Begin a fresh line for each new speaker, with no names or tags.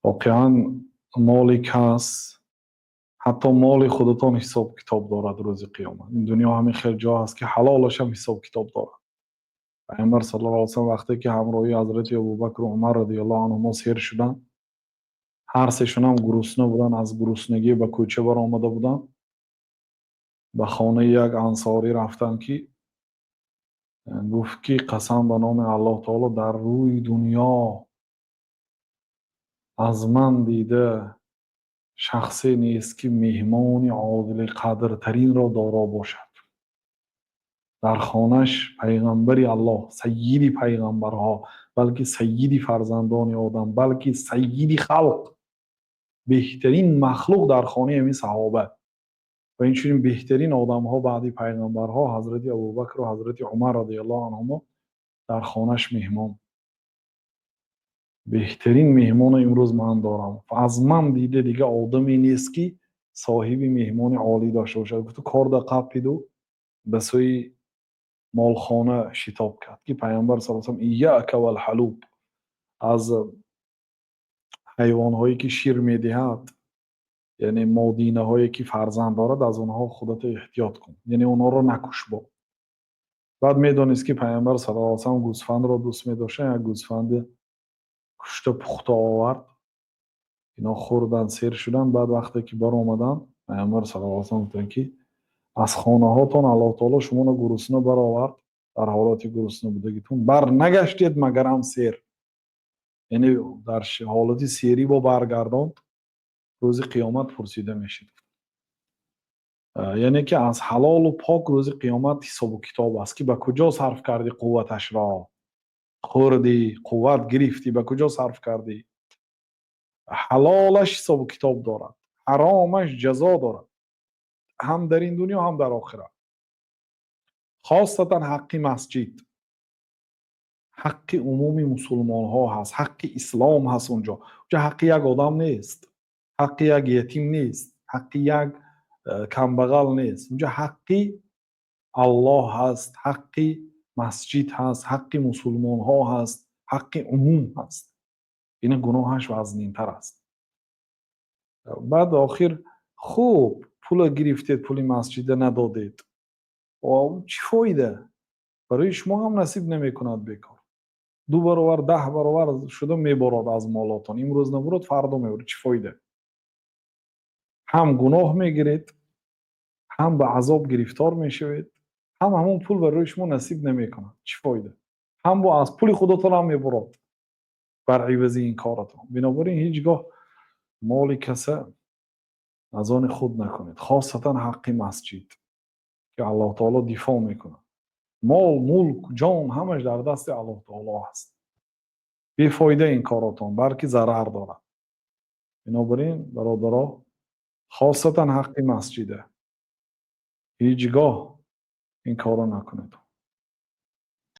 Воқеан, моли кас, ҳатто моли худатон ҳисоб китоб дорад рӯзи қиёмат. Ин дунё ҳамин хел ҷо ҳаст, ки ҳалолаш ҳам ҳисоб китоб дорад. Паёмбар саллаллоҳу алайҳи васаллам вақте ки ҳамроҳи ҳазрати Абубакр ва Умар розияллоҳу анҳумо сер шуданд, ҳар сешон ҳам гурусна буданд, аз гуруснагӣ ба кӯча баромада буданд. Ба хонаи як ансорӣ рафтанд, ки гуфт, ки қасам ба номи Аллоҳу таоло, дар рӯи дунё аз ман дида шахсе нест, ки меҳмони одили қадртаринро доро бошад. Дар хонаш пайғамбари Аллоҳ, саййиди пайғамбарҳо, балки саййиди фарзандони одам, балки саййиди халқ, беҳтарин махлуқ дар хонаи ҳамин саҳоба ва инчунин беҳтарин одамҳо баъди пайғамбарҳо, ҳазрати Абубакр ва ҳазрати Умар розияллоҳу анҳумо дар хонаш меҳмон. Беҳтарин меҳмоно имрӯз ман дорам, аз ман дида дига одаме нест, ки соҳиби меҳмони олӣ дошта бошад, гуфту корда қапиду ба сӯи молхона шитоб кард, ки Пайғамбар саллаллоҳу алайҳи васаллам ияка валҳалуб, аз ҳайвонҳое ки шир медиҳад, яъне модинаҳое ки фарзанд дорад, аз онҳо худато эҳтиёт кун, яъне онҳоро накуш. Бо баъд медонист, ки Пайғамбар саллаллоҳу алайҳи васаллам гӯсфандро дӯст медошт, як гӯсфанди кушта пухта овард. Ино хӯрданд, сер шуданд. Баъд вақте ки баромаданд, Пайғамбар саллаллоҳу алайҳи васаллам гуфтанд, ки аз хонаҳотон Аллоҳу таоло шуморо гурусна баровард, дар ҳолати гурусна будагитон бар нагаштед, магарам сер, яъне дар ҳолати серӣ бо баргардонд, рӯзи қиёмат пурсида мешид. Яъне ки аз ҳалолу пок рӯзи қиёмат ҳисобу китоб аст, ки ба куҷо сарф кардӣ қувваташро, хӯрдӣ, қувват гирифтӣ, ба куҷо сарф кардӣ. Ҳалолаш ҳисобу китоб дорад, ҳаромаш ҷазо дорад, ҳам дар ин дунё, ҳам дар охират. Хосатан ҳаққи масҷид, ҳаққи умуми мусулмонҳо ҳаст, ҳаққи ислом ҳаст. Унҷо ҳаққи як одам нест, ҳаққи як ятим нест, ҳаққи як камбағал нест. Унҷо ҳаққи Аллоҳ ҳаст, ҳаққи масҷид ҳаст, ҳаққи мусулмонҳо ҳаст, ҳаққи умум ҳаст. Ина гуноҳаш вазнинтар аст. Баъд охир хуб пула гирифтед, пули масҷида надодед, чӣ фоида? Барои шумо ҳам насиб намекунад. Бекор ду баробар, 10 баробар шуда меборад аз молотон. Имрӯз набурад, фардо мебурад. Чӣ фоида? Ҳам гуноҳ мегиред, ҳам ба азоб гирифтор мешавед, ҳам ҳамон пул барои шумо насиб намекунад. Чӣ фоида? Ҳам бо аз пули худотон ҳам мебурад бар ивази ин коратон. Бинобар ин ҳеҷ гоҳ моли каса аз они худ накунед, хосатан ҳаққи масҷид, ки Аллоҳ таоло дифоъ мекунад. Мол, мулк, ҷон ҳамаш дар дасти Аллоҳ таоло ҳаст. Бефоида ин коротон, балки зарар дорад. Бинобар ин, бародаро, хосатан ҳаққи масҷида ҳеҷ гоҳ ин корро накунед.